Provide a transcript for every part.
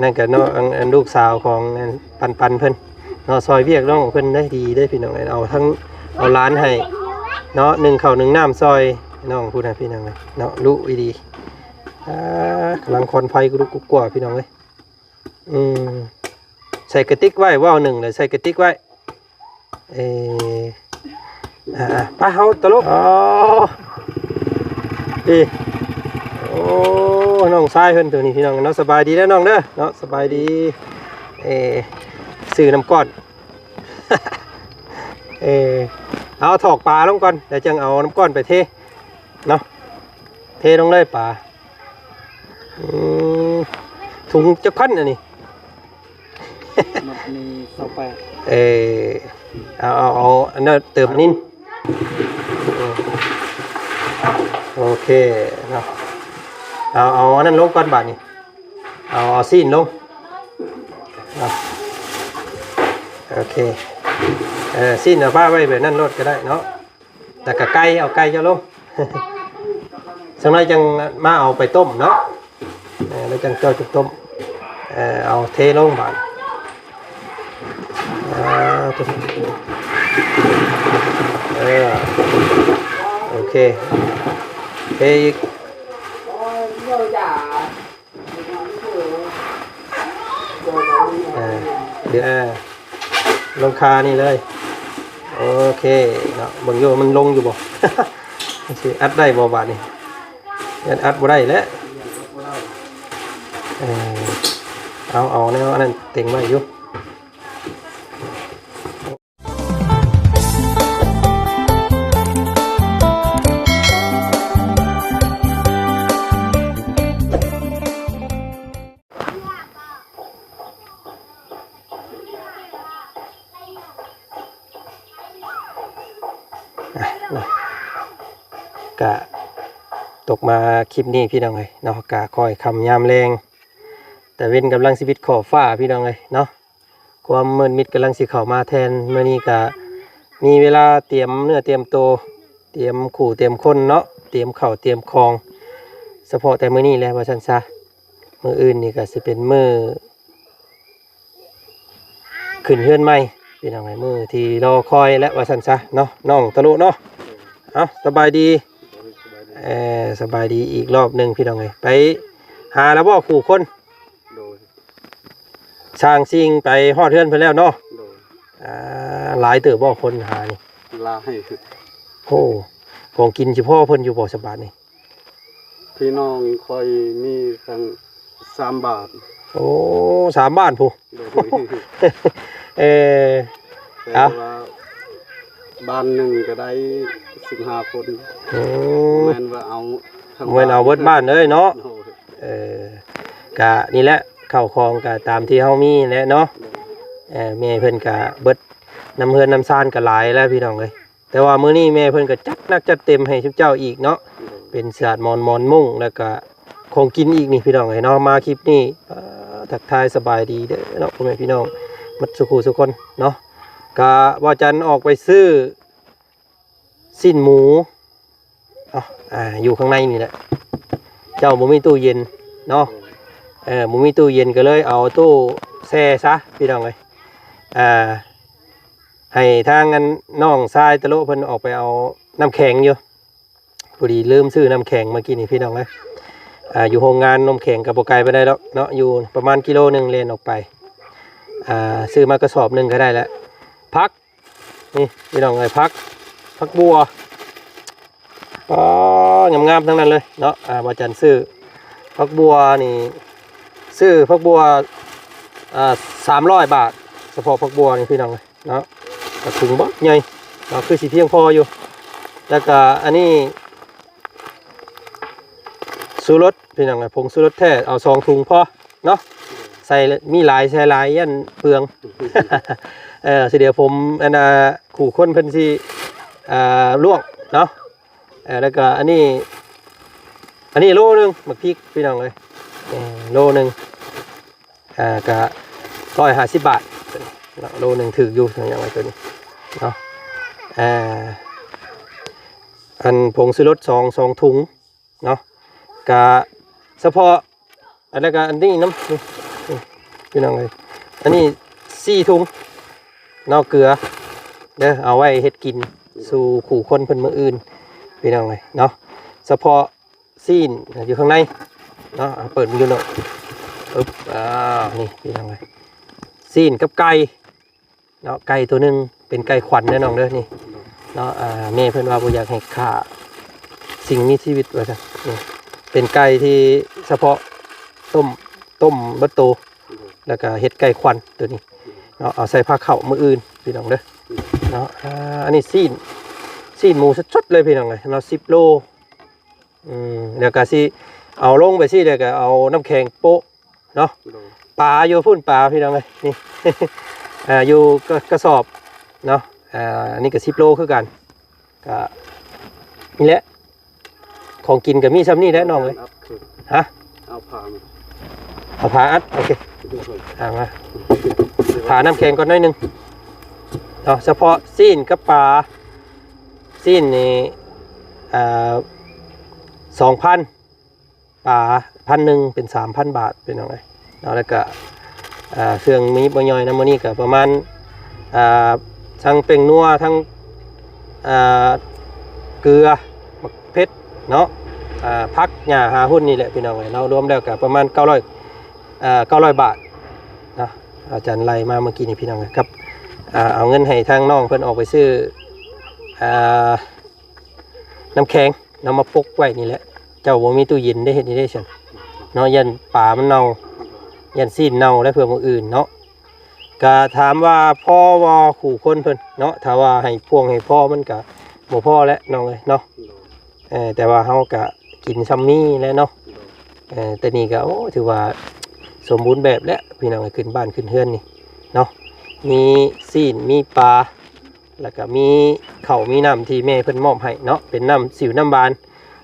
ນັ້ນກໍເນາະ ອັນ ອັນລູກສາວຂອງອັນປັນໆເພິ່ນເນາະ ຊ່ອຍວຽກນ້ອງເພິ່ນໄດ້ດີເດ້ພີ່ນ້ອງເອີຍ ເອົາທັງ ເອົາຫຼານໃຫ້ເນາະ ໜຶ້ງເຂົ້າໜຶ້ງນ້ຳຊ່ອຍນ້ອງພຸ້ນນະພີ່ນ້ອງເອີຍເນາະ ລຸອີ່ຫຼີ. ອ່າ ກຳລັງຄວັນໄຟກຸລຸກກຸກກົວພີ່ນ້ອງເອີຍ. ອືມ ໃສ່ກະຕິກໄວ້ ເວົ້າໜຶ້ງແລ້ວໃສ່ກະຕິກໄວ້. ເອີ ອ່າ ໄປເຮົາຕະຫຼົກ ອໍ ນີ້ ໂອ້ ນ້ອງຊາຍເພິ່ນໂຕນີ້ພີ່ນ້ອງເນາະ ສະບາຍດີເດີນ້ອງເດີເນາະ ສະບາຍດີ. ເອີ ຊື້ນ້ຳກ້ອນ ເອີ ເອົາຖອກປາລົງກ່ອນ ແລ້ວຈັ່ງເອົານ້ຳກ້ອນໄປເທເນາະ ເທລົງເລີຍປາ. ອືມ ຖົງຈັກພັນອັນນີ້? ມັດນີ້ຊາວແປດ. ເອີ ເອົາ ເອົາ ເອົາອັນນັ້ນເຕີມນິດ ເອີ ໂອເຄເນາະ ເອົາ ເອົາອັນນັ້ນລົງກ່ອນບາດນີ້ ເອົາ ເອົາຊີ້ນລົງເນາະ ໂອເຄ ເອີ ຊີ້ນເອົາປະໄວ້ແບບນັ້ນໂລດກໍໄດ້ເນາະ. ແລ້ວກໍໄກ່ ເອົາໄກ່ເຈົ້າລົງ ສັກໜ້ອຍຈັ່ງມາເອົາໄປຕົ້ມເນາະ ເອີ ແລ້ວຈັ່ງເຈົ້າຈະຕົ້ມ ເອີ ເອົາເທລົງບາດ ອ່າ ເອີ ໂອເຄ ເທອີກ. ອ່າ ເດີ ອ່າ ລົງຄານີ້ເລີຍ ໂອເຄເນາະ ເບິ່ງຢູ່ມັນລົງຢູ່ບໍ່ ມັນຊິອັດໄດ້ບໍ່ບາດນີ້ ຍັງອັດບໍ່ໄດ້ແຫຼະ ເອີ ເອົາ ເອົາແນວອັນນັ້ນເຕັງໄວ້ຢູ່. ອ່ະ ນະ ກະຕົກມາຄລິບນີ້ພີ່ນ້ອງເອີຍເນາະ ກະຄ່ອຍຄ່ຳຍາມແລງ ຕາເວັນກຳລັງຊິປິດຂອບຟ້າພີ່ນ້ອງເອີຍເນາະ. ຄວາມມືດມິດກຳລັງຊິເຂົ້າມາແທນ. ມື້ນີ້ກະມີເວລາຕຽມເນື້ອຕຽມໂຕ ຕຽມຄູ່ຕຽມຄົນເນາະ ຕຽມເຂົ້າຕຽມຂອງ ສະເພາະແຕ່ມື້ນີ້ແຫຼະວ່າຊັ້ນຊະ. ມື້ອື່ນນີ້ກະຊິເປັນມື້ຂຶ້ນເຮືອນໃໝ່ ພີ່ນ້ອງເອີຍ ມື້ທີ່ລໍຄອຍແຫຼະວ່າຊັ້ນຊະເນາະ ນ້ອງຕະລຸເນາະ. ເອົ້າ ສະບາຍດີ ເອີ ສະບາຍດີອີກລອບໜຶ່ງພີ່ນ້ອງເອີຍ. ໄປຫາແລ້ວບໍ່ຄູ່ຄົນ? ໂດຍ ຊ່າງຊິງໄປຮອດເຮືອນເພິ່ນແລ້ວເນາະ? ໂດຍ ອ່າ ຫຼາຍເຕີບບໍ່ຄົນຫານີ້? ຫຼາຍ ໂອ້ ຂອງກິນຊິພໍເພິ່ນຢູ່ບໍ່ສະບາດນີ້? ພີ່ນ້ອງຂ້ອຍມີຕັ້ງສາມບ້ານ. ໂອ້ ສາມບ້ານພຸ້ນ. ໂດຍ ເອີ ແຕ່ ເອົ້າ ວ່າບ້ານໜຶ່ງກໍໄດ້ສິບຫ້າຄົນ. ໂອ້ ບໍ່ແມ່ນວ່າເອົາທັງ ບໍ່ແມ່ນເອົາເບິດບ້ານເລີຍເນາະ. ໂດຍ ເອີ ກະນີ້ແຫຼະ ເຂົ້າຂອງກະຕາມທີ່ເຮົາມີແຫຼະເນາະ. ໂດຍ ເອີ ແມ່ເພິ່ນກະເບິດ ນຳເຮືອນນຳຊານກໍຫຼາຍແລ້ວພີ່ນ້ອງເອີຍ. ແຕ່ວ່າມື້ນີ້ແມ່ເພິ່ນກໍຈັດໜັກຈັດເຕັມໃຫ້ຊຸມເຈົ້າອີກເນາະ. ໂດຍ ເປັນສາດໝອນ ໝອນມຸ້ງ ແລ້ວກໍຂອງກິນອີກນີ້ພີ່ນ້ອງເອີຍເນາະ. ມາຄລິບນີ້ ເອີ ທັກທາຍສະບາຍດີເດີເນາະ ພໍ່ແມ່ພີ່ນ້ອງໝົດສູ່ຄູ່ສູ່ຄົນເນາະ. ກະວ່າຈັນອອກໄປຊື້ຊີ້ນໝູ ເນາະ ອ່າ ຢູ່ຂ້າງໃນນີ້ແຫຼະ. ເຈົ້າບໍ່ມີຕູ້ເຢັນເນາະ. ເອີ ບໍ່ມີຕູ້ເຢັນກໍເລີຍເອົາຕູ້ແຊ່ຊະພີ່ນ້ອງເອີຍ. ອ່າ ໃຫ້ທາງອັນນ້ອງຊາຍຕະໂລະເພິ່ນອອກໄປເອົານ້ຳແຂງຢູ່. ພໍດີລືມຊື້ນ້ຳແຂງເມື່ອກີ້ນີ້ພີ່ນ້ອງເອີຍ. ອ່າ ຢູ່ໂຮງງານນ້ຳແຂງກໍບໍ່ໄກປານໃດດອກເນາະ ຢູ່ປະມານກິໂລໜຶ່ງແລ່ນອອກໄປ. ອ່າ ຊື້ມາກະສອບໜຶ່ງກໍໄດ້ແລ້ວ. ຜັກ ນີ້ພີ່ນ້ອງເອີຍ ຜັກ ຜັກບົວ ອໍ ງາມໆ ທັງນັ້ນເລີຍເນາະ. ອ່າ ວ່າຈັນຊື້ຜັກບົວນີ້ ຊື້ຜັກບົວ ອ່າ ສາມຮ້ອຍບາດ ສະເພາະຜັກບົວນີ້ພີ່ນ້ອງເອີຍເນາະ. ກະຖົງບັກໃຫຍ່ເນາະ ຄືຊິພຽງພໍຢູ່. ແລ້ວກະອັນນີ້ ຊູລົດ ພີ່ນ້ອງເອີຍ ຜົງຊູລົດແທ້ ເອົາສອງຖົງພໍເນາະ. ໃສ່ ມີຫຼາຍໃສ່ຫຼາຍຢ້ານເປືອງ. ເອີ ຊິດຽວຜົມ ອັນນ່າ ຄູ່ຄົນເພິ່ນຊິ ອ່າ ລວກເນາະ. ເອີ ແລ້ວກະອັນນີ້ ອັນນີ້ໂລໜຶ່ງ ໝາກພິກ ພີ່ນ້ອງເອີຍ ເອີ ໂລໜຶ່ງ ອ່າ ກະຮ້ອຍຫ້າສິບບາດເນາະ. ໂລໜຶ່ງຖືກຢູ່ ຫຍັງວ່າໂຕນີ້ເນາະ. ອ່າ ອັນຜົງຊູລົດສອງ ສອງຖົງ ເນາະ ກະສະເພາະ ອັນນັ້ນກະອັນນີ້ນຳ ນີ້ ນີ້ ພີ່ນ້ອງເອີຍ. ອັນນີ້ສີ່ຖົງເນາະ ເກືອເດີ ເອົາໄວ້ເຮັດກິນສູ່ຄູ່ຄົນເພິ່ນມື້ອື່ນ ພີ່ນ້ອງເອີຍເນາະ. ສະເພາະຊີ້ນຢູ່ຂ້າງໃນເນາະ ເປີດມັນຢູ່ເນາະ. ອຶບ ອ່າ ນີ້ພີ່ນ້ອງເອີຍ ຊີ້ນກັບໄກ່ເນາະ ໄກ່ໂຕໜຶ່ງເປັນໄກ່ຂວັນເດີນ້ອງເດີ ນີ້ເນາະ. ອ່າ ແມ່ເພິ່ນວ່າບໍ່ຢາກໃຫ້ຂ້າສິ່ງມີຊີວິດວ່າຊັ້ນ. ນີ້ເປັນໄກ່ທີ່ສະເພາະຕົ້ມ ຕົ້ມເບິດໂຕ ແລ້ວກໍເຮັດໄກ່ຂວັນໂຕນີ້ເນາະ ເອົາໃສ່ພາເຂົ້າມື້ອື່ນ ພີ່ນ້ອງເດີເນາະ. ອ່າ ອັນນີ້ຊີ້ນ ຊີ້ນໝູສົດໆເລີຍ ພີ່ນ້ອງເອີຍເນາະ ສິບໂລ. ອືມ ແລ້ວກໍຊິເອົາລົງໄປຊີ້ ແລ້ວກໍເອົານ້ຳແຂງໂປະເນາະ. ໂດຍ ປາຢູ່ພຸ້ນ ປາ ພີ່ນ້ອງເອີຍ ນີ້ ອ່າ ຢູ່ກະ ກະສອບເນາະ. ອ່າ ອັນນີ້ກໍສິບໂລຄືກັນ. ກະນີ້ແຫຼະ ຂອງກິນກໍມີຊ່ຳນີ້ແຫຼະນ້ອງເອີຍ. ອັດຄື ຮະ ເອົາຜ້າມາ ເອົາຜ້າອັດ ໂອເຄ ອ່າ ມາ ຜ້ານ້ຳແຂງກ່ອນໜ້ອຍໜຶ່ງເນາະ. ສະເພາະຊີ້ນກັບປາ ຊີ້ນນີ້ ອ່າ ສອງພັນ ປາພັນໜຶ່ງ ເປັນສາມພັນບາດ ພີ່ນ້ອງເອີຍເນາະ. ແລ້ວກະ ອ່າ ເຄື່ອງມີບໍ່ຍ່ອຍນຳມື້ນີ້ກະປະມານ ອ່າ ທັງແປ້ງນົວ ທັງ ອ່າ ເກືອ ໝາກເຜັດເນາະ ອ່າ ຜັກຫຍ້າຫາຫຸ່ນນີ້ແຫຼະ ພີ່ນ້ອງເອີຍເນາະ. ລວມແລ້ວກະປະມານເກົ້າຮ້ອຍ ເອີ ເກົ້າຮ້ອຍບາດເນາະ. ອາຈານໄລ່ມາເມື່ອກີ້ນີ້ ພີ່ນ້ອງເອີຍ ກັບ ອ່າ ເອົາເງິນໃຫ້ທາງນ້ອງເພິ່ນອອກໄປຊື້ ອ່າ ນ້ຳແຂງນຳມາປົກໄວ້ນີ້ແຫຼະ. ເຈົ້າບໍ່ມີຕູ້ເຢັນໄດ້ເຮັດນີ້ໄດ້ຊັ້ນເນາະ ຢ້ານປາມັນເນົ່າ ຢ້ານຊີ້ນເນົ່າແລ້ວເພື່ອມື້ອື່ນເນາະ. ກະຖາມວ່າພໍບໍ່ຄູ່ຄົນເພິ່ນເນາະ ຖ້າວ່າໃຫ້ພວງໃຫ້ພໍມັນກະບໍ່ພໍແຫຼະນ້ອງເອີຍເນາະ. ເອີ ແຕ່ວ່າເຮົາກະກິນຊ່ຳນີ້ແຫຼະເນາະ. ເອີ ແຕ່ນີ້ກະ ໂອ້ ຖືວ່າສົມບູນແບບແຫຼະ ພີ່ນ້ອງເອີຍ ຂຶ້ນບ້ານຂຶ້ນເຮືອນນີ້ເນາະ. ມີຊີ້ນ ມີປາ ແລ້ວກະມີເຂົ້າມີນ້ຳທີ່ແມ່ເພິ່ນມອບໃຫ້ເນາະ ເປັນນ້ຳສິວນ້ຳບານ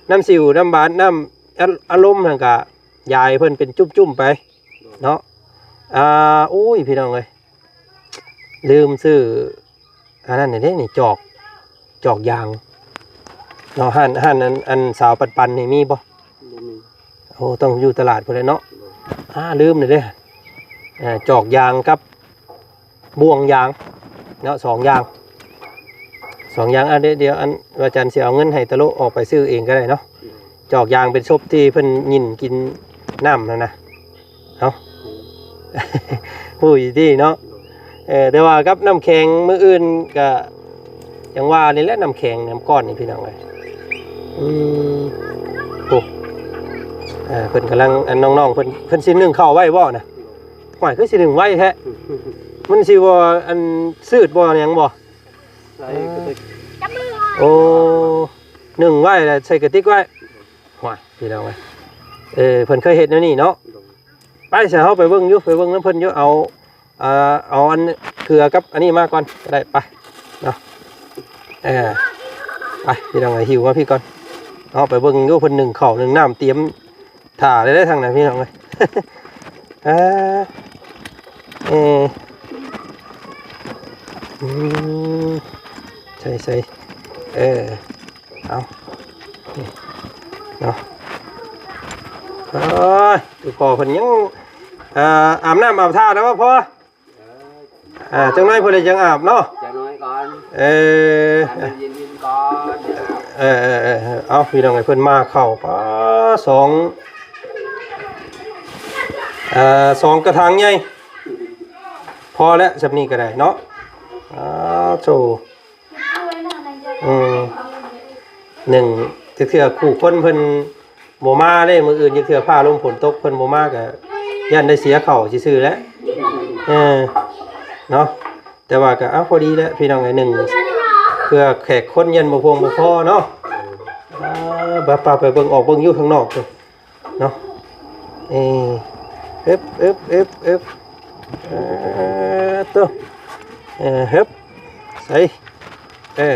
ນ້ຳສິວນ້ຳບານ ນ້ຳ ອາ ອາລົມຫັ້ນກະຢາຍເພິ່ນເປັນຈຸ້ມໆໄປເນາະ. ອ່າ ໂອ້ຍ ພີ່ນ້ອງເອີຍ ລືມຊື້ອັນນັ້ນເດ້ນີ້ ຈອກ ຈອກຢາງເນາະ. ຮ້ານ ຮ້ານອັນ ອັນສາວປັນໆນີ້ມີບໍ່? ບໍ່ມີ. ໂອ້ ຕ້ອງຢູ່ຕະຫຼາດພຸ້ນແຫຼະເນາະ. ໂດຍ ອ່າ ລືມເດ້ ເອີ ຈອກຢາງກັບບ່ວງຢາງເນາະ ສອງຢ່າງ ສອງຢ່າງ. ອ່າ ດ- ດຽວອັນວ່າຈັນຊິເອົາເງິນໃຫ້ຕະໂລະອອກໄປຊື້ເອງກໍໄດ້ເນາະ. ໂດຍ ຈອກຢາງເປັນສົບທີ່ເພິ່ນຍິນກິນນ້ຳຫັ້ນນະ. ເອົາ ໂດຍ ຜູ້ຢູ່ທີ່ເນາະ. ໂດຍ ເອີ ແຕ່ວ່າກັບນ້ຳແຂງມື້ອື່ນກະ ຈັ່ງວ່ານີ້ແຫຼະ ນ້ຳແຂງນ້ຳກ້ອນນີ້ພີ່ນ້ອງເອີຍ. ອືມ ໂອ້ ເອີ ເພິ່ນກຳລັງ ອັນນ້ອງໆເພິ່ນ ເພິ່ນຊິໜຶ້ງເຂົ້າໄວ້ບໍ່ນະ? ຫ້ວຍ ຄືຊິໜຶ້ງໄວແທ້ ມັນຊິບໍ່ ອັນ ຊືດບໍ່ຫຍັງບໍ່? ໃສ່ກະຕິກ ໂອ້ ໜຶ້ງໄວ້ແລ້ວໃສ່ກະຕິກໄວ້. ຫ້ວຍ ພີ່ນ້ອງເອີຍ ເອີ ເພິ່ນເຄີຍເຮັດແນວນີ້ເນາະ. ໂດຍ ໄປຊະ ເຮົາໄປເບິ່ງຢູ່ ໄປເບິ່ງນຳເພິ່ນຢູ່. ເອົາ ອ່າ ເອົາອັນເກືອກັບອັນນີ້ມາກ່ອນກໍໄດ້ ໄປເນາະ. ເອີ ໄປ ພີ່ນ້ອງເອີຍ ຫິ້ວມາພີ້ກ່ອນເນາະ. ໄປເບິ່ງຢູ່ ເພິ່ນໜຶ້ງເຂົ້າໜຶ້ງນ້ຳ ຕຽມຖ້າໄດ້ທາງນັ້ນ ພີ່ນ້ອງເອີຍ. ເອີ ເອີ ອືມ ໃສ່ ໃສ່ ເອີ ເອົາ ນີ້ເນາະ. ໂອ້ຍ ຄືພໍ່ເພິ່ນຍັງ ອ່າ ອາບນ້ຳອາບທ່າແລ້ວບໍ່ພໍ່? ເອີ ອ່າ ຈັກໜ້ອຍເພິ່ນລະຈັ່ງອາບເນາະ ຈັກໜ້ອຍກ່ອນ. ເອີ ໃຫ້ມັນເຢັນໆກ່ອນ ເອີ ເອີ ເອີ ເອີ ເອົາ ພີ່ນ້ອງເອີຍ ເພິ່ນມາເຂົ້າ ປາ ສອງ ເອີ ສອງກະຖາງໃຫຍ່ ພໍແລ້ວ ສ່ຳນີ້ກໍໄດ້ເນາະ. ອາ ໂທ້ ອືມ ໜຶ່ງ ເທື່ອ ເທື່ອຄູ່ຄົນເພິ່ນບໍ່ມາເດ້ ມື້ອື່ນ ເທື່ອຟ້າລົມຝົນຕົກເພິ່ນບໍ່ມາ ກໍຢ້ານໄດ້ເສຍເຂົ້າຊື່ໆແຫຼະ. ເອີ ເນາະ ແຕ່ວ່າກໍ ເອົາ ພໍດີແຫຼະ ພີ່ນ້ອງເອີຍ ໜຶ່ງ ເພື່ອແຂກຄົນຢ້ານບໍ່ພຽງບໍ່ພໍເນາະ. ອ່າ ໄປ ໄປ ໄປເບິ່ງ ອອກເບິ່ງຢູ່ຂ້າງນອກພຸ້ນ ເນາະ. ເອີ ເອີບ ເອີບ ເອີບ ເອີບ ເອີ ໂຕ ເອີ ເອີບ ໃສ່ ເອີ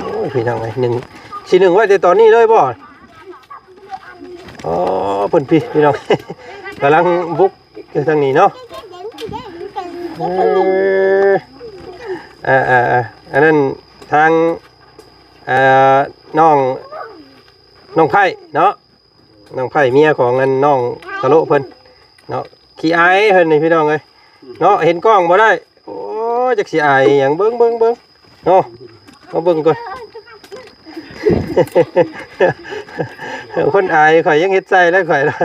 ໂອ້ຍ ພີ່ນ້ອງເອີຍ ໜຶ່ງ ຊິໜຶ້ງໄວ້ແຕ່ຕອນນີ້ເລີຍບໍ່? ອໍ ເພິ່ນ ພີ່ ພີ່ນ້ອງ ກຳລັງບຸກຢູ່ທາງນີ້ເນາະ. ເອີ ເອີ ອັນນັ້ນທາງ ເອີ ນ້ອງ ນ້ອງໄພ້ເນາະ ນ້ອງໄພ້ເມຍຂອງອັນນ້ອງຕະໂລະເພິ່ນເນາະ. ຂີ້ອາຍເພິ່ນນີ້ພີ່ນ້ອງເອີຍເນາະ ເຫັນກ້ອງບໍ່ໄດ້. ໂອ້ຍ ຈັກຊິອາຍຫຍັງ ເບິ່ງ ເບິ່ງ ເບິ່ງເນາະ ມາເບິ່ງກ່ອນ. ຄົນອາຍ ຂ້ອຍຍັງເຮັດໃສ່ແລ້ວຂ້ອຍນະ.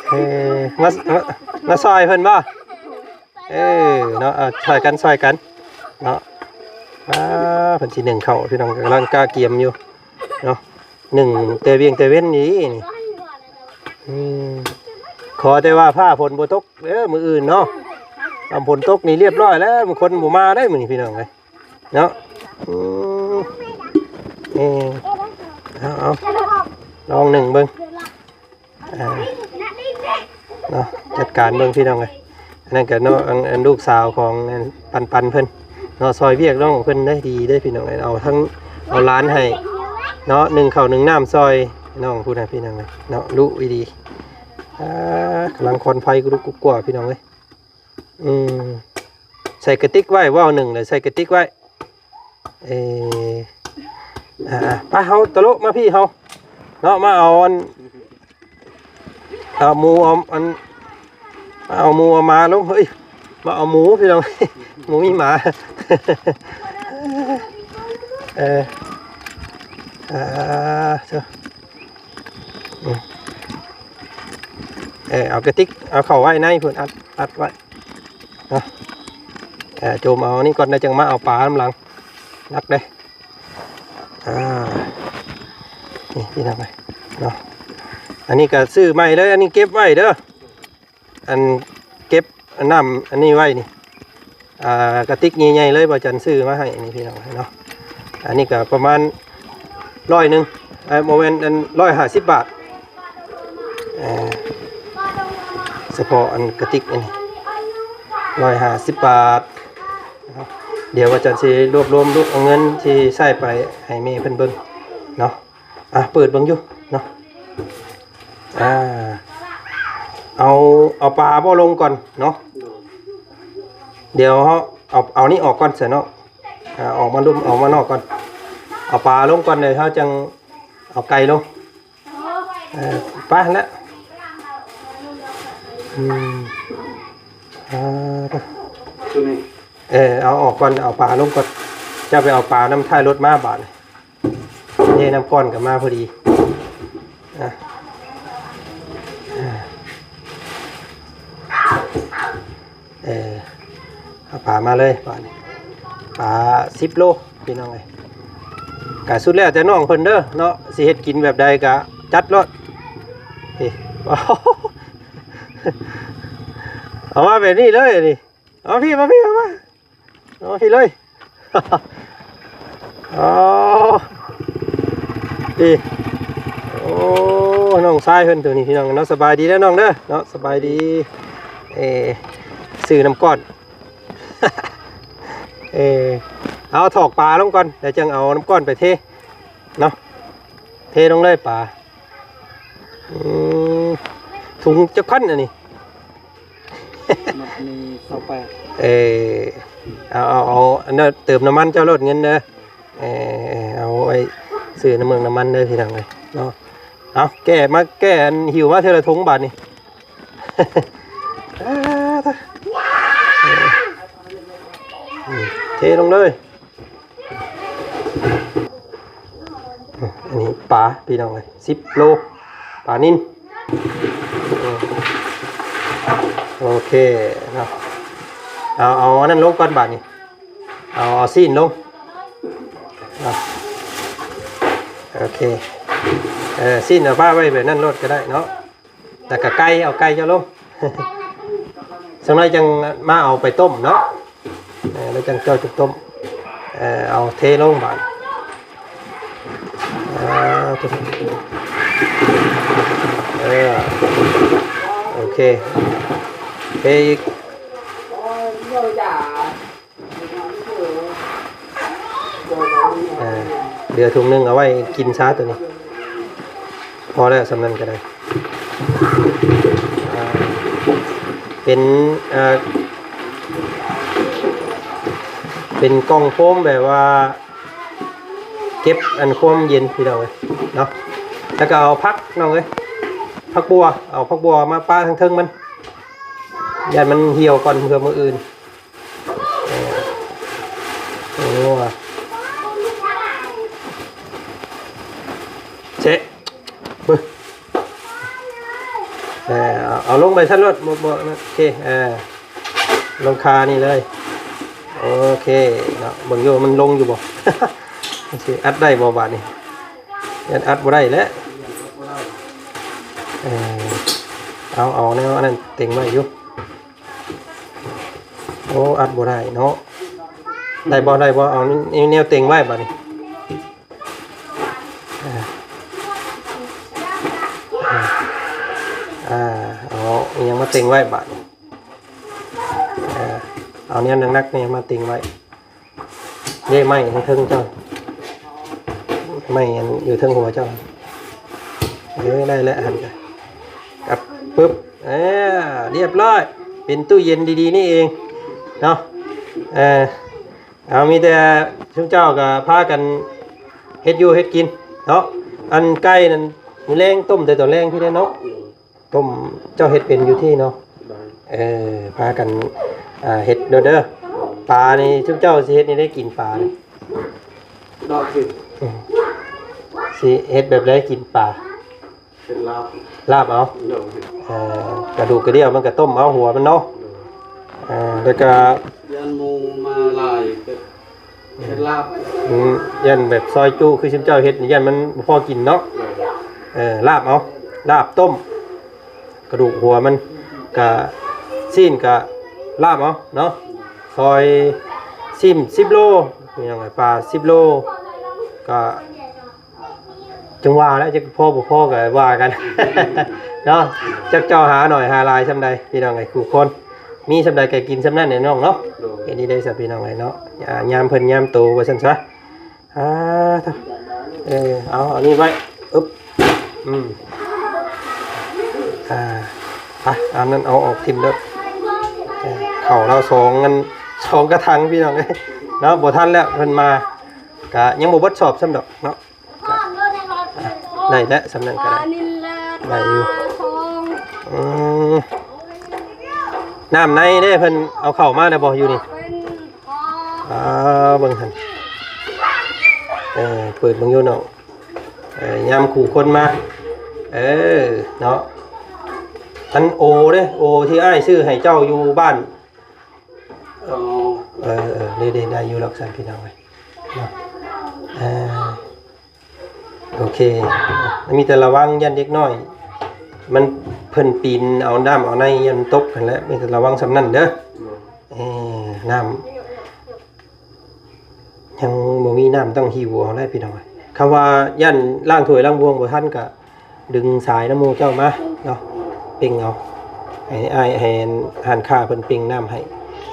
ເອີ ມາ ມາ ມາຊ່ອຍເພິ່ນບໍ່? ເອີເນາະ ເອົາ ຊ່ອຍກັນ ຊ່ອຍກັນເນາະ. ອ່າ ເພິ່ນຊິໜຶ້ງເຂົ້າ ພີ່ນ້ອງ ກຳລັງກະກຽມຢູ່ເນາະ ໜຶ້ງແຕ່ວຽງແຕ່ເວັນນີ້. ອືມ ຂໍແຕ່ວ່າຟ້າຝົນບໍ່ຕົກເດີມື້ອື່ນເນາະ. ຖ້າຝົນຕົກນີ້ລຽບຮ້ອຍແລ້ວ ບາງຄົນບໍ່ມາໄດ້ມື້ນີ້ ພີ່ນ້ອງເອີຍເນາະ. ອືມ ເອີ ເອົາ ເອົາ ລອງໜຶ້ງເບິ່ງ ອ່າ ເນາະ ຈັດການເບິ່ງ ພີ່ນ້ອງເອີຍ. ອັນນັ້ນກໍເນາະ ອັນ ອັນລູກສາວຂອງອັນປັນໆ ເພິ່ນເນາະ ຊ່ອຍວຽກນ້ອງເພິ່ນໄດ້ດີເດ້ ພີ່ນ້ອງເອີຍ. ເອົາທັງ ເອົາຫຼານໃຫ້ເນາະ ໜຶ້ງເຂົ້າໜຶ້ງນ້ຳຊ່ອຍນ້ອງພຸ້ນນະ ພີ່ນ້ອງເອີຍເນາະ. ລຸອີ່ຫຼີ ອ່າ ກຳລັງຄວັນໄຟກຸລຸກກຸກກົວ ພີ່ນ້ອງເອີຍ. ອືມ ໃສ່ກະຕິກໄວ້ ເວົ້າໜຶ້ງແລ້ວໃສ່ກະຕິກໄວ້. ເອີ ອ່າໆ ໄປ ເຮົາຕະໂລະມາພີ່ເຮົາເນາະ ມາເອົາອັນ ເອົາໝູ ເອົາອັນ ມາເອົາໝູເອົາໝາລົງ. ເຮີ້ຍ ມາເອົາໝູ ພີ່ນ້ອງ ໝູມີໝາ. ເອີ ອ່າ ເຈົ້າ ອືມ ເອີ ເອົາກະຕິກ ເອົາເຂົ້າໄວ້ໃນພຸ້ນ ອັດ ອັດໄວ້ເນາະ. ເອີ ໂຈມເອົານີ້ກ່ອນ ແລ້ວຈັ່ງມາເອົາປານຳຫຼັງ ໜັກເດ້. ອ່າ ນີ້ ພີ່ນ້ອງເອີຍເນາະ ອັນນີ້ກໍຊື້ໃໝ່ເລີຍ ອັນນີ້ເກັບໄວ້ເດີ. ອັນເກັບອັນນ້ຳອັນນີ້ໄວ້ນີ້ ອ່າ ກະຕິກໃຫຍ່ໆ ເລີຍ ບ່າວຈັນຊື້ມາໃຫ້ນີ້ ພີ່ນ້ອງເນາະ. ອັນນີ້ກໍປະມານຮ້ອຍໜຶ່ງ ເອີ ບໍ່ແມ່ນ ອັນ ຮ້ອຍຫ້າສິບບາດ ເອີ ສະເພາະອັນກະຕິກອັນນີ້ ຮ້ອຍຫ້າສິບບາດ. ດຽວບ່າວຈັນຊິລວບລວມລູກເອົາເງິນທີ່ໃຊ້ໄປໃຫ້ແມ່ເພິ່ນເບິ່ງເນາະ. ອ່ະ ເປີດເບິ່ງຢູ່ເນາະ. ອ່າ ເອົາ ເອົາປາບໍ່ລົງກ່ອນເນາະ. ດຽວເຮົາເອົາ ເອົານີ້ອອກກ່ອນຊະເນາະ. ອ່າ ອອກມາລຸມ ອອກມານອກກ່ອນ ເອົາປາລົງກ່ອນ ແລ້ວເຮົາຈັ່ງເອົາໄກ່ລົງ. ເອີ ໄປຫັ້ນແຫຼະ. ອືມ ອ່າ ຕົວນີ້ ເອີ ເອົາອອກກ່ອນ ເອົາປາລົງກ່ອນ. ເຈົ້າໄປເອົາປານຳທ້າຍລົດມາບາດນີ້. ເທນ້ຳກ້ອນກໍມາພໍດີ. ອ່ະ ເອີ ເອົາປາມາເລີຍບາດນີ້ ປາສິບໂລ ພີ່ນ້ອງເອີຍ. ກະສຸດແລ້ວແຕ່ນ້ອງເພິ່ນເດີເນາະ ຊິເຮັດກິນແບບໃດກະຈັດໂລດ. ເອີ ເອົາມາແບບນີ້ເລີຍນີ້. ເອົາພີ່ ມາພີ່ ເອົາມາ ເອົາມາພີ່ເລີຍ. ອໍ ນີ້ ໂອ້ ນ້ອງຊາຍເພິ່ນໂຕນີ້ ພີ່ນ້ອງເນາະ. ສະບາຍດີເດີນ້ອງເດີເນາະ ສະບາຍດີ. ເອີ ຊື້ນ້ຳກ້ອນ ເອີ ເອົາຖອກປາລົງກ່ອນ ແລ້ວຈັ່ງເອົານ້ຳກ້ອນໄປເທເນາະ. ເທລົງເລີຍປາ. ອືມ ຖົງຈັກພັນອັນນີ້? ມັດນີ້ຊາວແປດ. ເອີ ເອົາ ເອົາ ເອົາອັນນັ້ນເຕີມນ້ຳມັນເຈົ້າໂລດເງິນເດີ. ເອີ ເອົາໄວ້ຊື້ນ້ຳເມືອງນ້ຳມັນເດີພີ່ນ້ອງເອີຍເນາະ. ເອົາແກະມາ ແກະອັນ ຫິ້ວມາເທື່ອລະຖົງບາດນີ້. ອືມ ເທລົງເລີຍ. ອັນນີ້ປາພີ່ນ້ອງເອີຍ ສິບໂລ ປານິນ. ໂອເຄເນາະ ເອົາ ເອົາອັນນັ້ນລົງກ່ອນບາດນີ້ ເອົາ ເອົາຊີ້ນລົງ. ເອົາ ໂອເຄ ເອີ ຊີ້ນເອົາປະໄວ້ແບບນັ້ນໂລດກໍໄດ້ເນາະ. ແລ້ວກໍໄກ່ ເອົາໄກ່ເຈົ້າລົງ ສັກໜ້ອຍຈັ່ງມາເອົາໄປຕົ້ມເນາະ. ເອີ ແລ້ວຈັ່ງເຈົ້າຈຶ່ງຕົ້ມ. ເອີ ເອົາເທລົງບາດ. ອ່າ ເອີ ໂອເຄ ເທອີກ. ເອີ ເຫຼືອຖົງໜຶ່ງເອົາໄວ້ກິນຊະໂຕນີ້ ພໍແລ້ວ ສ່ຳນັ້ນກໍໄດ້. ອ່າ ເປັນ ເອີ ເປັນກ່ອງໂຟມແບບວ່າເກັບອັນຄວາມເຢັນພີ່ນ້ອງເອີຍເນາະ. ແລ້ວກໍເອົາຜັກນ້ອງເອີຍ ຜັກບົວ ເອົາຜັກບົວມາປະທາງເທິງມັນ. ຢ້ານມັນຫ່ຽວກ່ອນເພື່ອມື້ອື່ນ. ເອີ ໂອ້ ເຊະ ເບິ່ງ ເອີ ເອົາ ເອົາລົງໄປຊັ້ນໂລດ ບໍ່ ບໍ່ ໂອເຄ ເອີ ລົງຄານີ້ເລີຍ. ໂອເຄເນາະ ເບິ່ງຢູ່ມັນລົງຢູ່ບໍ່? ຊິອັດໄດ້ບໍ່ບາດນີ້? ຢ້ານອັດບໍ່ໄດ້ແຫຼະ. ເອີ ເອົາ ເອົາແນວອັນນັ້ນເຕັງໄວ້ຢູ່. ໂອ້ ອັດບໍ່ໄດ້ເນາະ. ໄດ້ບໍ່ ໄດ້ບໍ່? ເອົາແນວ ແນວເຕັງໄວ້ບາດນີ້. ເອີ ເອີ ເອົາອີ່ຫຍັງມາເຕັງໄວ້ບາດນີ້. ເອີ ເອົາແນວໜັກໆນີ້ມາເຕັງໄວ້. ເດ້ ໄມ້ທາງເທິງເຈົ້າ ໄມ້ອັນຢູ່ເທິງຫົວເຈົ້າ. ເອີ ໄດ້ແລ້ວຫັ້ນກະ ກັບ ປຶບ ເອີ ລຽບຮ້ອຍ ເປັນຕູ້ເຢັນດີໆນີ້ເອງເນາະ. ເອີ ເອົາ ມີແຕ່ຊຸມເຈົ້າກະພາກັນເຮັດຢູ່ເຮັດກິນເນາະ. ອັນໄກ່ນັ້ນ ມື້ແລງຕົ້ມແຕ່ຕອນແລງພີ້ແຫຼະເນາະ. ຕົ້ມ ເຈົ້າເຮັດເປັນຢູ່ທີ່ເນາະ? ໂດຍ ເອີ ພາກັນ ອ່າ ເຮັດໂດດເດີ. ໂດຍ ປານີ້ຊຸມເຈົ້າຊິເຮັດແນວໃດກິນປານີ້? ດອກຊິ ອືມ ຊິເຮັດແບບໃດກິນປາ? ເຮັດລາບ ລາບເອົາ. ໂດຍ ເອີ ກະດູກກະດຽວມັນກະຕົ້ມເອົາຫົວມັນເນາະ. ໂດຍ ເອີ ແລ້ວກະ ຢ້ານໝູມາຫຼາຍ ເຮັດລາບ ອືມ ຢ້ານແບບຊອຍຈຸຄືຊຸມເຈົ້າເຮັດນີ້ ຢ້ານມັນບໍ່ພໍກິນເນາະ. ໂດຍ ເອີ ລາບເອົາ ລາບຕົ້ມ ກະດູກຫົວມັນ ກະຊີ້ນກະລາບເອົາເນາະ. ໂດຍ ຊອຍຊີ້ນສິບໂລ ພີ່ນ້ອງເອີຍ ປາສິບໂລ ກະ ຈັ່ງວ່າແຫຼະ ຈັກພໍບໍ່ພໍກໍວ່າກັນເນາະ. ຈັກເຈົ້າຫາໜ້ອຍຫາຫຼາຍສ່ຳໃດ ພີ່ນ້ອງເອີຍ ຄູ່ຄົນ ມີສ່ຳໃດກໍກິນສ່ຳນັ້ນແຫຼະນ້ອງເນາະ. ໂດຍ ເຮັດດີໄດ້ຊະ ພີ່ນ້ອງເອີຍເນາະ. ອ່າ ຍາມເພິ່ນຍາມໂຕວ່າຊັ້ນຊະ. ອ່າ ເອີ ເອົາ ເອົານີ້ໄວ້ ອຶບ ອືມ ອ່າ ໄປ ອັນນັ້ນເອົາອອກຖິ້ມເດີ. ເອີ ເຂົ້າລາວສອງ ອັນ ສອງກະຖັງ ພີ່ນ້ອງເອີຍເນາະ. ບໍ່ທັນແລ້ວ ເພິ່ນມາ ກະຍັງບໍ່ເບິດສອບຊ້ຳດອກເນາະ. ໄດ້ແລ້ວ ສ່ຳນັ້ນກໍໄດ້ ໄດ້ຢູ່. ອືມ ນ້ຳໃນເດ້ ເພິ່ນເອົາເຂົ້າມາແລ້ວບໍ່ຢູ່ນີ້? ອ່າ ເບິ່ງຫັ້ນ ເອີ ເປີດເບິ່ງຢູ່ເນາະ. ເອີ ຍາມຄູ່ຄົນມາ ເອີ ເນາະ. ອັນໂອເດ້ ໂອທີ່ອ້າຍຊື້ໃຫ້ເຈົ້າຢູ່ບ້ານ. ອໍ ເອີ ເອີ ເດ້ ເດ້ ໄດ້ຢູ່ດອກຊັ້ນ ພີ່ນ້ອງເອີຍເນາະ. ເອີ ໂອເຄ ມີແຕ່ລະວັງຢ້ານເດັກນ້ອຍ ມັນ ເພິ່ນປີນເອົານ້ຳເອົາໃນ ຢ້ານມັນຕົກຫັ້ນແຫຼະ. ມີແຕ່ລະວັງສ່ຳນັ້ນເດີ. ໂດຍ ເອີ ນ້ຳ ຍັງບໍ່ມີນ້ຳ ຕ້ອງຫິ້ວເອົາແຫຼະ ພີ່ນ້ອງເອີຍ. ຄຳວ່າຢ້ານລ້າງຖ້ວຍລ້າງບ່ວງບໍ່ທັນ ກະດຶງສາຍນຳໝູ່ເຈົ້າມາເນາະ ເປັ່ງເອົາ ໃຫ້ອ້າຍ ໃຫ້ຮ້ານຄ້າເພິ່ນເປັ່ງນ້ຳໃຫ້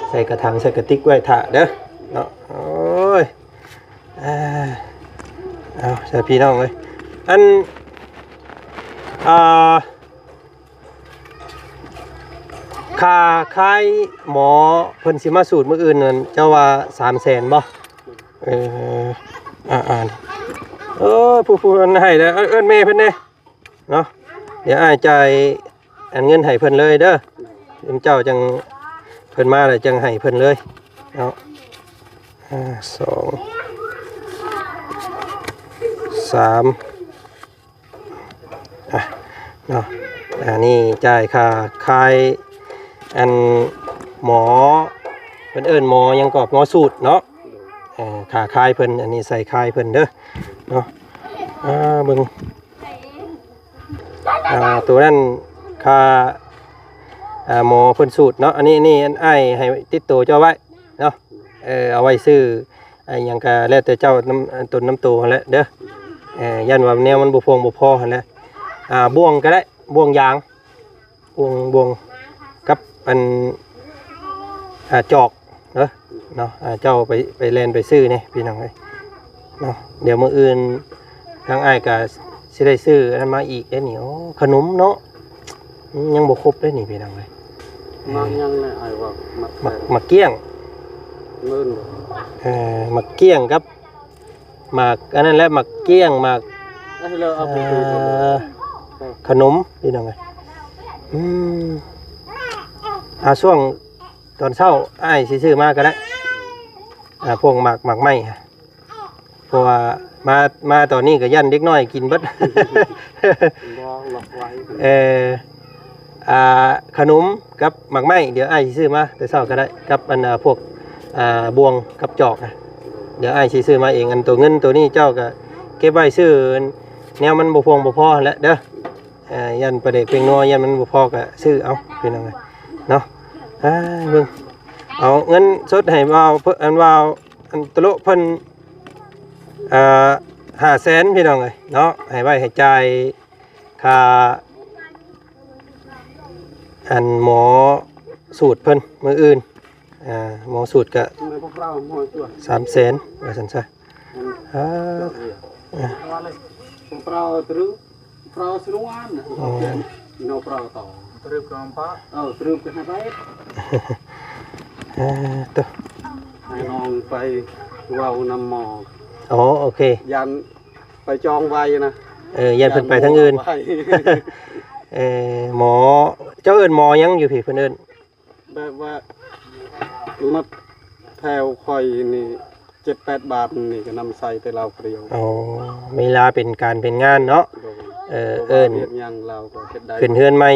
ໃສ່ກະຖັງ ໃສ່ກະຕິກໄວ້ຖ້າເດີເນາະ. ໂອ້ຍ ອ່າ ເອົາ ຊະ ພີ່ນ້ອງເອີຍ ອັນ ອ່າ ຄ່າຂາຍໝໍເພິ່ນຊິມາສູດມື້ອື່ນນັ້ນ ເຈົ້າວ່າສາມແສນບໍ່? ເອີ ອ່າ ເອີ ຜູ້ ຜູ້ນັ້ນໃຫ້ແລ້ວ ເອີ້ນແມ່ເພິ່ນແດ່ ເນາະ. ດຽວອ້າຍຈ່າຍອັນເງິນໃຫ້ເພິ່ນເລີຍເດີ ເຈົ້າຈັ່ງ ເພິ່ນມາແລ້ວຈັ່ງໃຫ້ເພິ່ນເລີຍເນາະ. ອ່າ ສອງ ສາມ ອ່ະ ເນາະ. ອັນນີ້ຈ່າຍຄ່າຂາຍອັນໝໍ ເພິ່ນເອີ້ນໝໍຫຍັງກໍ ໝໍສູດເນາະ. ເອີ ຄ່າຂາຍເພິ່ນ ອັນນີ້ໃສ່ຂາຍເພິ່ນເດີເນາະ. ອ່າ ເບິ່ງ ອ່າ ໂຕນັ້ນຄ່າ ອ່າ ໝໍເພິ່ນສູດເນາະ. ອັນນີ້ ນີ້ ອັນອ້າຍໃຫ້ຕິດໂຕເຈົ້າໄວ້ເນາະ. ເອີ ເອົາໄວ້ຊື້ອີ່ຫຍັງກະແລ້ວແຕ່ເຈົ້າ ນຳຕົນນຳໂຕຫັ້ນແຫຼະເດີ. ເອີ ຢ້ານວ່າແນວມັນບໍ່ພຽງບໍ່ພໍຫັ້ນແຫຼະ. ອ່າ ບ່ວງກະໄດ້ ບ່ວງຢາງ ບ່ວງ ບ່ວງກັບອັນ ອ່າ ຈອກເດີເນາະ. ອ່າ ເຈົ້າໄປ ໄປແລ່ນໄປຊື້ແດ່ ພີ່ນ້ອງເອີຍເນາະ. ດຽວມື້ອື່ນທາງອ້າຍກະຊິໄດ້ຊື້ອັນນັ້ນມາອີກເດ້ນີ້. ໂອ້ ຂະໜົມເນາະ ຍັງບໍ່ຄົບເດ້ນີ້ ພີ່ນ້ອງເອີຍ. ໝາກຫຍັງແຫຼະອ້າຍວ່າ ໝາກ ໝາກ ໝາກກ້ຽງ ມື້ອື່ນ ເອີ ໝາກກ້ຽງກັບ ໝາກອັນນັ້ນແຫຼະ ໝາກກ້ຽງ ໝາກ ເອີ ຂະໜົມ ພີ່ນ້ອງເອີຍ. ອືມ ອ່າ ຊ່ວງຕອນເຊົ້າອ້າຍຊິຊື້ມາກໍໄດ້ ອ່າ ພວກໝາກ ໝາກໄມ້ ເພາະວ່າມາ ມາຕອນນີ້ກໍຢ້ານເດັກນ້ອຍກິນເບິດ ບໍ່ລັອກໄວ້ ເອີ ອ່າ ຂະໜົມກັບໝາກໄມ້ ດຽວອ້າຍຊິຊື້ມາແຕ່ເຊົ້າກໍໄດ້ ກັບອັນ ອ່າ ພວກ ອ່າ ບ່ວງກັບຈອກນະ ດຽວອ້າຍຊິຊື້ມາເອງ. ອັນໂຕເງິນໂຕນີ້ເຈົ້າກໍເກັບໄວ້ຊື້ແນວມັນບໍ່ພຽງບໍ່ພໍຫັ້ນແຫຼະເດີ. ເອີ ຢ້ານປາແດກແປ້ງນົວ ຢ້ານມັນບໍ່ພໍກໍຊື້ເອົາ ພີ່ນ້ອງເອີຍເນາະ. ອ່າ ເບິ່ງ ເອົາເງິນສົດໃຫ້ບ່າວ ອັນບ່າວ ອັນຕະໂລະເພິ່ນ ອ່າ ຫ້າແສນ ພີ່ນ້ອງເອີຍເນາະ ໃຫ້ໄວ້ໃຫ້ຈ່າຍຄ່າ ອັນໝໍສູດເພິ່ນມື້ອື່ນ ອ່າ ໝໍສູດກະ ແມ່ນພວກເຮົາໝໍຕົວະ ສາມແສນ ວ່າຊັ້ນຊະ. ອ່າ ພວກເຮົາຕຣຶ ພວກເຮົາສະໜວນນະ ເນາະ ພວກເຮົາຕໍ່ ຕຣຶບກໍອຳພາ ເອີ ຕຣຶບກໍໃຫ້ໄປ ເອີ ໂຕ ໃຫ້ນ້ອງໄປເວົ້ານຳໝໍ. ອໍ ໂອເຄ ຢ້ານ ໄປຈອງໄວ້ນະ ເອີ ຢ້ານເພິ່ນໄປທາງອື່ນ ຢ້ານໝໍໄປ ເອີ ໝໍ ເຈົ້າເອີ້ນໝໍຫຍັງຢູ່ພີ້ ເພິ່ນເອີ້ນ ແບບວ່າໝົດແຖວຂ້ອຍນີ້ເຈັດແປດບາດນີ້ກໍນຳໃຊ້ແຕ່ລາວຜູ້ດຽວ. ອໍ ເວລາເປັນການເປັນງານເນາະ ໂດຍ ເອີ ເອີ້ນ ເຮັດຫຍັງລາວກໍເຮັດໄດ້ ຂຶ້ນເຮືອນໃໝ່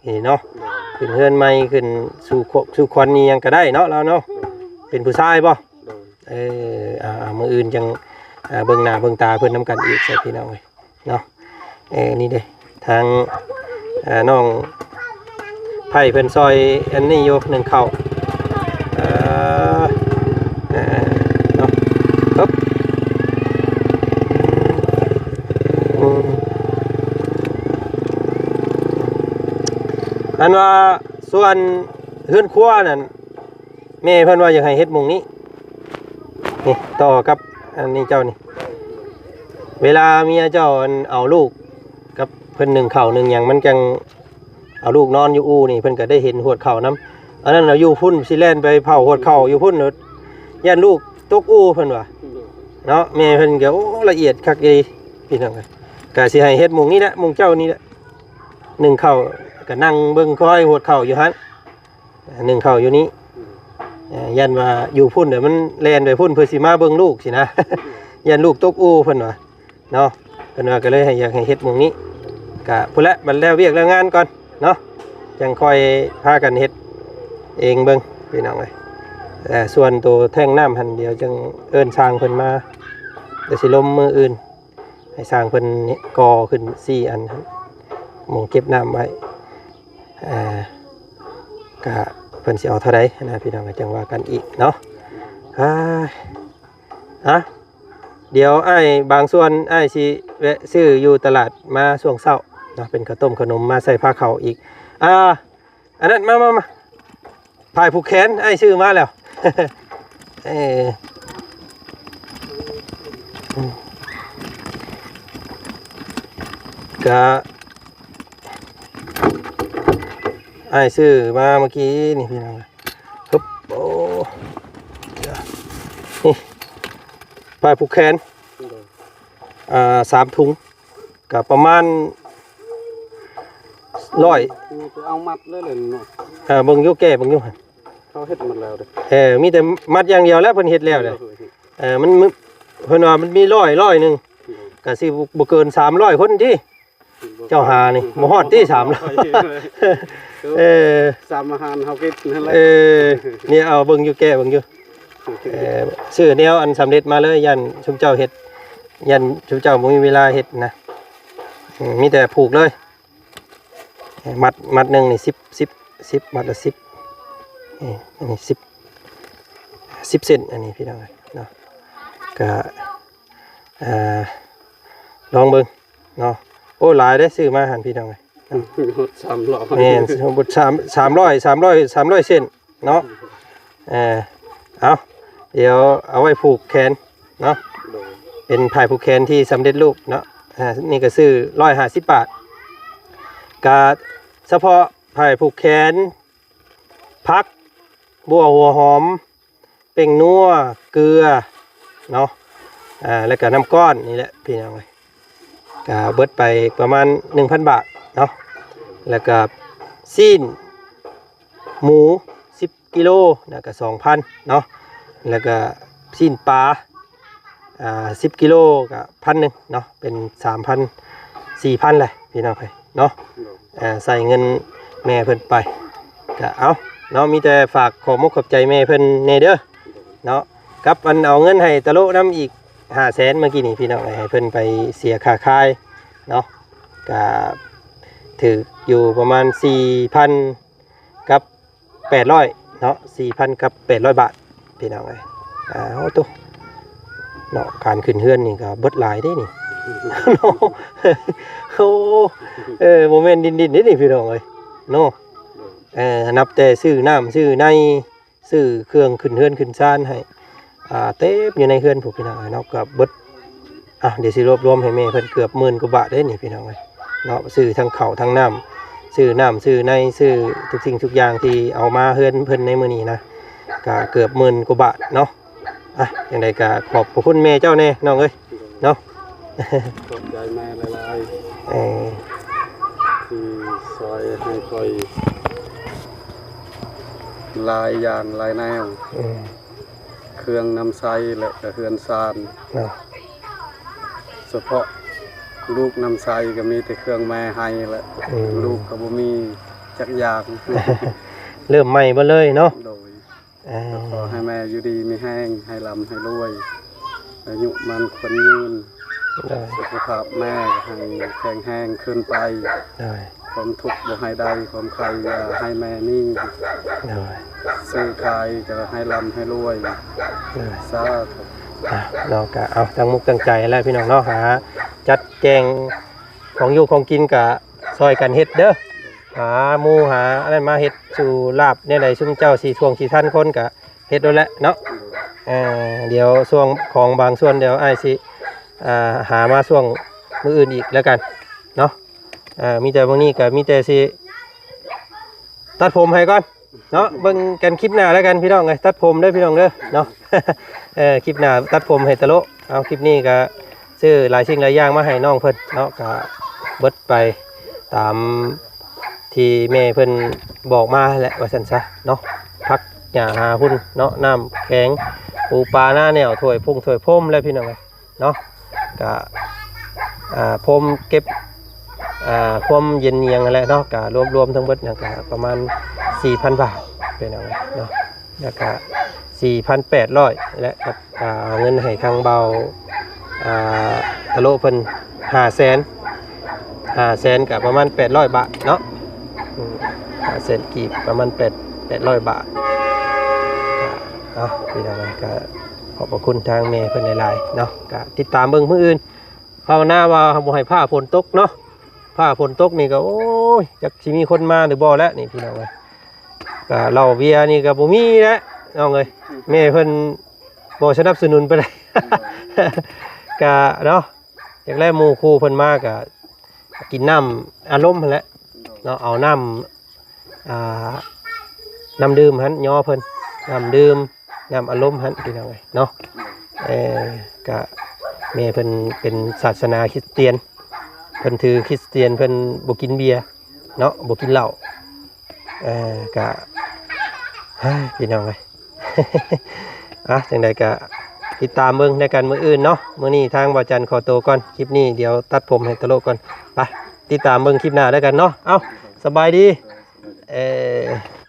ນີ້ເນາະ ໂດຍ ຂຶ້ນເຮືອນໃໝ່ ຂຶ້ນສູ່ຄົກສູ່ຄວັນອີ່ຫຍັງກໍໄດ້ເນາະ ລາວເນາະ ໂດຍ ເປັນຜູ້ຊາຍບໍ່? ໂດຍ ເອີ ອ່າ ມື້ອື່ນຈັ່ງ ອ່າ ເບິ່ງໜ້າເບິ່ງຕາເພິ່ນນຳກັນອີກ ໃສ່ພີ່ນ້ອງເອີຍເນາະ. ເອີ ນີ້ເດ້ ທາງ ອ່າ ນ້ອງໄພເພິ່ນຊ່ອຍອັນນີ້ຢູ່ ໜຶ້ງເຂົ້າ ເອີ ເອີ ເນາະ ເອີບ ອືມ ອັນວ່າສ່ວນເຮືອນຄົວນັ້ນ ແມ່ເພິ່ນວ່າຢາກໃຫ້ເຮັດໝ່ອງນີ້ ນີ້ຕໍ່ກັບອັນນີ້ເຈົ້ານີ້ ເວລາເມຍເຈົ້າອັນເອົາລູກກັບເພິ່ນໜຶ້ງເຂົ້າໜຶ້ງຫຍັງ ມັນຈັ່ງເອົາລູກນອນຢູ່ອູ່ນີ້ ເພິ່ນກໍໄດ້ເຫັນຫວດເຂົ້ານຳ. ອັນນັ້ນເອົາຢູ່ພຸ້ນ ຊິແລ່ນໄປເຜົາຫວດເຂົ້າຢູ່ພຸ້ນ ຢ້ານລູກຕົກອູ່ເພິ່ນວ່າເນາະ. ແມ່ເພິ່ນກໍ ໂອ້ ລະອຽດຄັກອີ່ຫຼີ ພີ່ນ້ອງເອີຍ. ກໍຊິໃຫ້ເຮັດໝ່ອງນີ້ແຫຼະ ໝ່ອງເຈົ້ານີ້ແຫຼະ ໜຶ້ງເຂົ້າ ກໍນັ່ງເບິ່ງຄອຍຫວດເຂົ້າຢູ່ຫັ້ນ. ໜຶ້ງເຂົ້າຢູ່ນີ້ ອືມ ເອີ ຢ້ານວ່າຢູ່ພຸ້ນ ດຽວມັນແລ່ນໄປພຸ້ນ ເພື່ອຊິມາເບິ່ງລູກຊີ້ນະ ຢ້ານລູກຕົກອູ່ເພິ່ນວ່າເນາະ. ເພິ່ນວ່າກໍເລີຍໃຫ້ ຢາກໃຫ້ເຮັດໝ່ອງນີ້ ກະພຸ້ນແຫຼະ ບັດແລ້ວວຽກແລ້ວງານກ່ອນເນາະ ຈັ່ງຄ່ອຍພາກັນເຮັດເອງເບິ່ງ ພີ່ນ້ອງເອີຍ. ແຕ່ສ່ວນໂຕແທ້ງນ້ຳຫັ້ນ ດຽວຈັ່ງເອີ້ນຊ່າງເພິ່ນມາ ດຽວຊິລົມມື້ອື່ນ ໃຫ້ຊ່າງເພິ່ນກໍ່ຂຶ້ນສີ່ອັນ ໝ່ອງເກັບນ້ຳໄວ້ ອ່າ ກະເພິ່ນຊິເອົາເທົ່າໃດນະ ພີ່ນ້ອງ ຈັ່ງວ່າກັນອີກເນາະ. ອ່າ ອ່ະ ດຽວອ້າຍບາງສ່ວນ ອ້າຍຊິແວະຊື້ຢູ່ຕະຫຼາດມາຊ່ວງເຊົ້າເນາະ ເປັນເຂົ້າຕົ້ມເຂົ້າໜົມ ມາໃສ່ພາເຂົ້າອີກ. ອ່າ ອັນນັ້ນ ມາ ມາ ມາ ພາຍຜູກແຂນ ອ້າຍຊື້ມາແລ້ວ ເອີ ກະ ອ້າຍຊື້ມາເມື່ອກີ້ນີ້ ພີ່ນ້ອງ. ຮຶບ ໂອ້ ນີ້ ພາຍຜູກແຂນ ອ່າ ສາມຖົງ ກະປະມານຮ້ອຍ ເອົາມັດເລີຍເນາະ. ເອີ ເບິ່ງຢູ່ ແກະເບິ່ງຢູ່ ເຂົາເຮັດໝົດແລ້ວເດ້. ເອີ ມີແຕ່ມັດຢ່າງດຽວແລ້ວ ເພິ່ນເຮັດແລ້ວເດ້. ເອີ ມັນ ມັນ ເພິ່ນວ່າມັນມີຮ້ອຍ ຮ້ອຍໜຶ່ງ ກະຊິບໍ່ເກີນສາມຮ້ອຍຄົນຕິ. ເຈົ້າຫານີ້ບໍ່ຮອດຕິ ສາມຮ້ອຍ. ເອີ ສາມອາຫານເຮົາກິນນັ້ນແຫຼະ. ເອີ ນີ້ເອົາເບິ່ງຢູ່ ແກະເບິ່ງຢູ່. ເອີ ຊື້ແນວອັນສຳເລັດມາເລີຍ ຢ້ານຊຸມເຈົ້າເຮັດ ຢ້ານຊຸມເຈົ້າບໍ່ມີເວລາເຮັດນະ. ອືມ ມີແຕ່ຜູກເລີຍ ມັດ ມັດໜຶ່ງນີ້ສິບ ສິບ ສິບ ມັດລະສິບ. ນີ້ ອັນນີ້ສິບ ສິບເຊັນ ອັນນີ້ ພີ່ນ້ອງເອີຍເນາະ. ກະ ອ່າ ລອງເບິ່ງເນາະ. ໂອ້ ຫຼາຍເດ້ ຊື້ມາຫັ້ນ ພີ່ນ້ອງເອີຍ. ຫົດສາມຮ້ອຍ ແມ່ນ ຫົດສາມ ສາມຮ້ອຍ ສາມຮ້ອຍ ສາມຮ້ອຍເຊັນເນາະ. ເອີ ເອົາ ດຽວເອົາໄວ້ຜູກແຂນເນາະ ໂດຍ ເປັນພາຍຜູກແຂນທີ່ສຳເລັດຮູບເນາະ. ອ່າ ນີ້ກໍຊື້ຮ້ອຍຫ້າສິບບາດ ກະສະເພາະພາຍຜູກແຂນ ຜັກ ບົວ ຫົວຫອມ ແປ້ງນົວ ເກືອເນາະ ອ່າ ແລ້ວກະນ້ຳກ້ອນນີ້ແຫຼະ ພີ່ນ້ອງເອີຍ. ກະເບິດໄປປະມານໜຶ່ງພັນບາດເນາະ. ແລ້ວກະຊີ້ນ ໝູສິບກິໂລ ແລ້ວກໍສອງພັນເນາະ ແລ້ວກໍຊີ້ນປາ ອ່າ ສິບກິໂລກໍພັນໜຶ່ງເນາະ ເປັນສາມພັນ ສີ່ພັນແຫຼະພີ່ນ້ອງເອີຍເນາະ. ເອີ ໃສ່ເງິນແມ່ເພິ່ນໄປ ກະເອົາເນາະ ມີແຕ່ຝາກຂອບມຸກຂອບໃຈແມ່ເພິ່ນແດ່ເດີເນາະ ກັບອັນເອົາເງິນໃຫ້ຕະໂລະນຳອີກຫ້າແສນ ເມື່ອກີ້ນີ້ພີ່ນ້ອງເອີຍ ໃຫ້ເພິ່ນໄປເສຍຄ່າຂາຍເນາະ ກະຖືກຢູ່ປະມານສີ່ພັນກັບແປດຮ້ອຍເນາະ ສີ່ພັນກັບແປດຮ້ອຍບາດພີ່ນ້ອງເອີຍ. ອ້າວໂຕ ເນາະ ການຂຶ້ນເຮືອນນີ້ກໍເບິດຫຼາຍເດ້ນີ້ ໂອ້ ເອີ ບໍ່ແມ່ນດິນໆເດ້ນີ້ພີ່ນ້ອງເອີຍເນາະ. ເອີ ນັບແຕ່ຊື້ນ້ຳຊື້ໃນ ຊື້ເຄື່ອງຂຶ້ນເຮືອນຂຶ້ນຊານໃຫ້ ອ່າ ເຕັມຢູ່ໃນເຮືອນພຸ້ນພີ່ນ້ອງເອີຍເນາະ ກໍເບິດ ອ່ະ ດຽວຊິລວບລວມໃຫ້ແມ່ເພິ່ນເກືອບໝື່ນກວ່າບາດເດ້ນີ້ພີ່ນ້ອງເອີຍເນາະ ຊື້ທັງເຂົ້າທັງນ້ຳ ຊື້ນ້ຳຊື້ໃນ ຊື້ທຸກສິ່ງທຸກຢ່າງທີ່ເອົາມາເຮືອນເພິ່ນໃນມື້ນີ້ນະ ກໍເກືອບໝື່ນກວ່າບາດເນາະ. ອ່ະ ຈັ່ງໃດກໍຂອບພະຄຸນແມ່ເຈົ້າແດ່ນ້ອງເອີຍເນາະ. ຂອບໃຈແມ່ຫຼາຍໆ ເອີ ທີ່ຊ່ອຍໃຫ້ຂ້ອຍຫຼາຍຢ່າງຫຼາຍແນວ ເອີ ເຄື່ອງນຳໃຊ້ ແລະ ກະເຮືອນຊານເນາະ. ສະເພາະລູກນຳໃຊ້ກໍມີແຕ່ເຄື່ອງແມ່ໃຫ້ແຫຼະ ອືມ ລູກກໍບໍ່ມີຈັກຢ່າງ ເລີ່ມໃໝ່ເບິດເລີຍເນາະ. ໂດຍ ເອີ ກໍຂໍໃຫ້ແມ່ຢູ່ດີມີແຮງ ໃຫ້ລ່ຳໃຫ້ລວຍ ອາຍຸໝັ້ນຂວັນຍືນ ໂດຍ ສຸຂະພາບແມ່ໃຫ້ແຂງແຮງຂຶ້ນໄປ ໂດຍ ຄວາມທຸກບໍ່ໃຫ້ໄດ້ ຄວາມໄຄຢ່າໃຫ້ແມ່ມີ ໂດຍ ຊື້ຂາຍກໍໃຫ້ລ່ຳໃຫ້ລວຍ ໂດຍ ສາທຸ. ອ່ະ ເນາະ ກະເອົາຕັ້ງມຸກຕັ້ງໃຈແຫຼະພີ່ນ້ອງເນາະ ຫາຈັດແຈງຂອງຢູ່ຂອງກິນກະຊ່ອຍກັນເຮັດເດີ ຫາໝູຫາອັນນັ້ນມາເຮັດສູ່ລາບແນວໃດ ຊຸມເຈົ້າສີ່ຖ້ວງສີ່ທັນຄົນກະເຮັດໂລດແຫຼະເນາະ. ເອີ ດຽວຊ່ວງຂອງບາງສ່ວນດຽວອ້າຍຊິ ອ່າ ຫາມາຊ່ວງມື້ອື່ນອີກແລ້ວກັນເນາະ. ເອີ ມີແຕ່ມື້ນີ້ກໍມີແຕ່ຊິຕັດຜົມໃຫ້ກ່ອນເນາະ ເບິ່ງກັນຄລິບໜ້າແລ້ວກັນພີ່ນ້ອງເອີຍ ຕັດຜົມເດີພີ່ນ້ອງເດີເນາະ. ເອີ ຄລິບໜ້າຕັດຜົມໃຫ້ຕະໂລະ ເອົາ ຄລິບນີ້ກໍຊື້ຫຼາຍສິ່ງຫຼາຍຢ່າງມາໃຫ້ນ້ອງເພິ່ນເນາະ ກໍເບິດໄປຕາມທີ່ແມ່ເພິ່ນບອກມາແຫຼະ ວ່າຊັ້ນຊະເນາະ. ຜັກຫຍ້າຫາຫຸ່ນເນາະ ນ້ຳແຂງ ປູປາໜາແນວ ຖ້ວຍພົງຖ້ວຍພົມແຫຼະພີ່ນ້ອງເອີຍ ເນາະ ກະ ອ່າ ພົມເກັບ ອ່າ ຄວາມເຢັນອີ່ຫຍັງຫັ້ນແຫຼະເນາະ ກະລວມໆທັງເບິດນັ້ນກະປະມານສີ່ພັນບາດ ເປັນຫຍັງເນາະ ແລ້ວກະສີ່ພັນແປດຮ້ອຍ ແລະ ກັບ ອ່າ ເງິນໃຫ້ທາງເບົາ ອ່າ ຕະໂລະເພິ່ນຫ້າແສນ ຫ້າແສນກະປະມານແປດຮ້ອຍບາດເນາະ ອືມ ຫ້າແສນກີບ ປະມານແປດ ແປດຮ້ອຍບາດ. ເອົາ ພີ່ນ້ອງເອີຍ ກະ ຂອບພະຄຸນທາງແມ່ເພິ່ນຫຼາຍໆເນາະ ກະຕິດຕາມເບິ່ງມື້ອື່ນ ພາວະນາວ່າບໍ່ໃຫ້ຟ້າຝົນຕົກເນາະ ຟ້າຝົນຕົກນີ້ກໍ ໂອ້ຍ ຈັກຊິມີຄົນມາຫຼືບໍ່ແຫຼະນີ້ພີ່ນ້ອງເອີຍ. ກະເຫຼົ້າເບຍນີ້ກໍບໍ່ມີແຫຼະນ້ອງເອີຍ ແມ່ເພິ່ນບໍ່ສະໜັບສະໜູນປານໃດ ກະເນາະ ຢາກໄດ້ໝູ່ຄູ່ເພິ່ນມາກະກິນນ້ຳອັດລົມຫັ້ນແຫຼະເນາະ ເອົານ້ຳ ອ່າ ນ້ຳດື່ມຫັ້ນຍໍເພິ່ນ ນ້ຳດື່ມ ນ້ຳອັດລົມຫັ້ນພີ່ນ້ອງເອີຍເນາະ. ເອີ ກະແມ່ເພິ່ນເປັນສາສະໜາຄຣິສຕຽນ ເພິ່ນຖືຄຣິສຕຽນ ເພິ່ນບໍ່ກິນເບຍເນາະ ບໍ່ກິນເຫຼົ້າ. ເອີ ກະ ເຮີ້ຍ ພີ່ນ້ອງເອີຍ ອ່ະ ຈັ່ງໃດກະຕິດຕາມເບິ່ງນຳກັນມື້ອື່ນເນາະ. ມື້ນີ້ທາງບ່າວຈັນຂໍໂຕກ່ອນ ຄລິບນີ້ດຽວຕັດຜົມໃຫ້ຕະໂລະກ່ອນ ໄປຕິດຕາມເບິ່ງຄລິບໜ້ານຳກັນເນາະ. ເອົ້າ ສະບາຍດີ ເອີ.